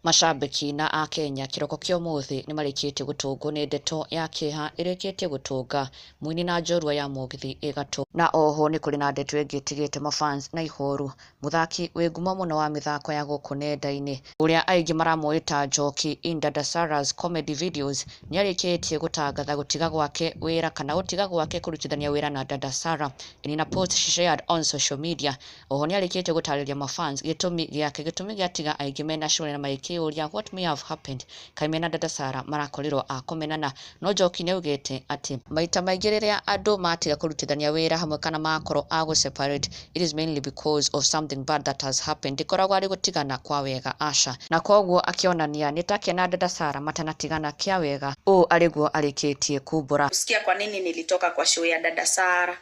Macambĩki na akenya kĩroko kĩa ũmũthĩ nĩmarĩkĩtie gũtũngwo nĩ ndeto ya kĩeha ĩrĩkĩtie gũtũnga mũini na njorua ya mũgithi ĩ gatũ. Na oho nĩ kũrĩ na ndeto ĩngĩ ĩtigĩte mafans na ihoru. Mũthaki wĩ ngumo mũno wa mĩthako ya gũkũ nenda-inĩ ũrĩa aingĩ maramũĩ ta Njoki in Dada Sarah's comedy videos nĩarĩkĩtie gũtangatha gũtiga gwake wĩra kana gũtiga gwake kũrutithania wĩra na Dada Sarah in a post she shared on social media. Oho nĩarĩkĩtie gũtarĩria mafans gĩtũmi gĩake, gĩtũmi gĩatiga aingĩ mena ciũria na magĩkĩũria what may have happened kaĩ mena Dada Sarah marakorirwo a kũmenana. No Njoki nĩaugĩte atĩ maita maingĩ rĩrĩa andũ matiga kũrutithania wĩra hamwe kana makorwo a gũ separate, it is mainly because of something bad that has happened, ndĩkoragwo arĩ gũtigana kwa wega, aca. Na koguo akĩonania nĩ take na Dada Sarah matanatigana kĩa wega, ũũ arĩguo arĩkĩtie kumbũra. Sikia kwa nini nilitoka kwa show ya Dada Sara.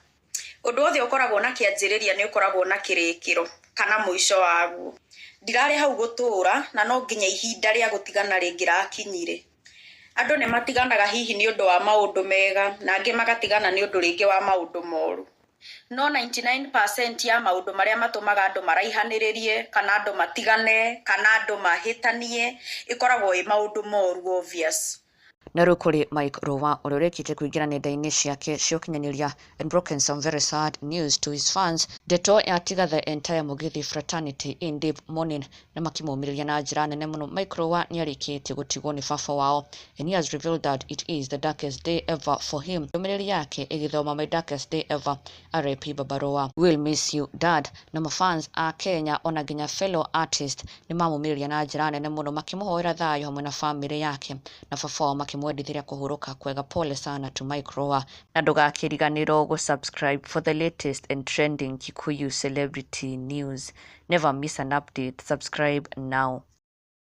Ũndũ wothe ũkoragwo na kĩanjĩrĩria nĩ ũkoragwo na kĩrĩkĩro kana mũico waguo. Ndirarĩ hau gũtũra na no nginya ihinda rĩa gũtigana rĩngĩrakinyire. Andũ nĩ matiganaga hihi nĩ ũndũ wa maũndũ mega na angĩ magatigana nĩ ũndũ rĩngĩ wa maũndũ moru. No 99% ya maũndũ marĩa matũmaga andũ maraihanĩrĩrie kana andũ matigane kana andũ mahĩtanie ĩkoragwo ĩ maũndũ moru, obvious. Na rĩu kũrĩ Mike Rũa ũrĩa ũrĩkĩtie kũingĩra nenda-inĩ ciake cia ũkinyanĩria and broken some very sad news to his fans. Ndeto yatiga the entire Mugithi fraternity in deep mourning na makĩmũmĩrĩria na njĩra nene mũno. Mike Rũa nĩarĩkĩtie gũtigwo nĩ baba wao and he has revealed that it is the darkest day ever for him. Ndũmĩrĩri yake ĩgĩthoma, "My darkest day ever, RIP Baba Rũa, will miss you, Dad." Na mafans a Kenya ona nginya fellow artist nĩmamũmĩrĩria na njĩra nene mũno makĩmũhoera thayũ hamwe na famĩlĩ yake na baba wao makĩmwendithĩria kũhurũka kwega. Pole sana to Mike Rũa, na ndũgakĩriganĩrwo gũ-subscribe for the latest and trending Kikuyu celebrity news. Never miss an update. Subscribe now.